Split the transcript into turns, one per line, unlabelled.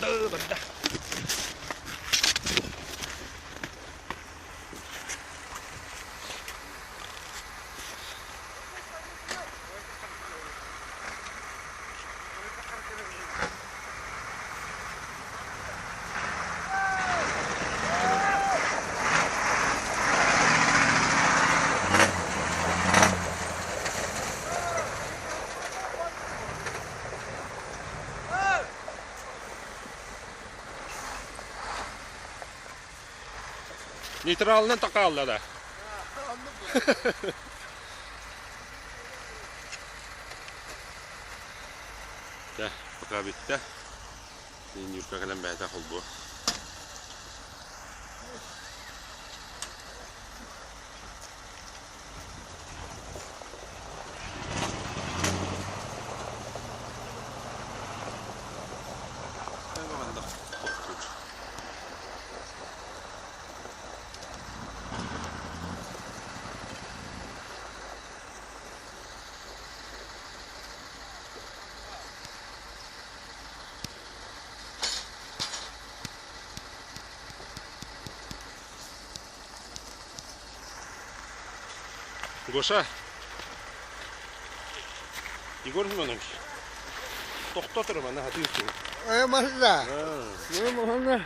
Барда, барда. Нейтралынан такаалла да. Дьэ, пока бүттэ. Нюрка кэлэн бэйэтэ холбуо. Гоша, Егор Семенович, тохтоо турар манна хатыы
Э, манна. Э, манна.